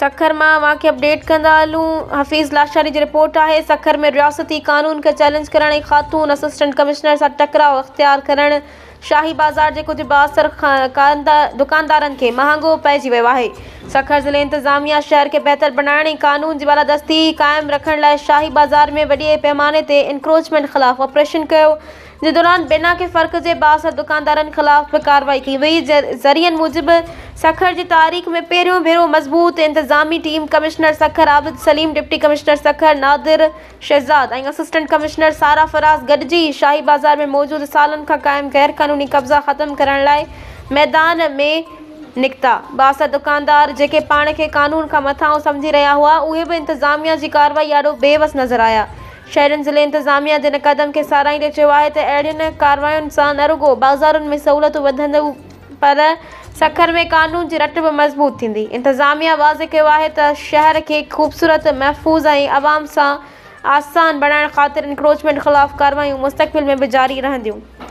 سکر مان اوهان کي اپڊيٽ ڪندا هلون حفيظ لاشاري جي رپورٽ آهي سکر ۾ رياستي قانون کي چئلينج ڪرڻ ۽ خاتون اسسٽنٽ ڪمشنر سان ٽڪراء اختيار ڪرڻ شاهي بازار جي ڪجهه بااثر دڪاندارن کي مهانگو پئجي ويو آهي سکر ضلعي انتظاميا شهر کي بهتر بڻائڻ ۽ قانون جي بالادستي قائم رکڻ لاء شاهي بازار ۾ وڏي پئماني تي انڪروچمينٽ خلاف آپريشن ڪيو جي دوران بنا ڪنهن فرق جي بااثر دڪاندارن خلاف به ڪارروائي ڪئي وئي. ذريعن موجب سکر جي تاريخ ۾ پهريون ڀيرو مضبوط انتظامي team commissioner Sukkur Abid Saleem, deputy commissioner Sukkur Nadir Shahzad ۽ assistant commissioner Sara Faraz گڏجي شاهي بازار ۾ موجود سالن کان قائم غيرقانوني قبضا ختم ڪرڻ لاء ميدان ۾ نڪتا. بااثر دڪاندار جيڪي پاڻ کي قانون کان مٿانهون سمجهي رهيا هئا اهي به انتظاميا جي ڪارروائي آڏو بيوس نظر آيا. شهرين ضلعي انتظاميا جي ان قدم کي ساراهيندي چيو آهي ته اهڙين ڪاررواين سان نه رڳو بازارن ۾ سهولتون وڌنديون پر سکر ۾ قانون جي رٽ به مضبوط ٿيندي. انتظاميا واضح ڪيو آهي ته شهر کي خوبصورت، محفوظ ۽ عوام سان آسان بڻائڻ خاطر انڪروچمينٽ خلاف ڪارروايون مستقبل ۾ به جاري رهنديون.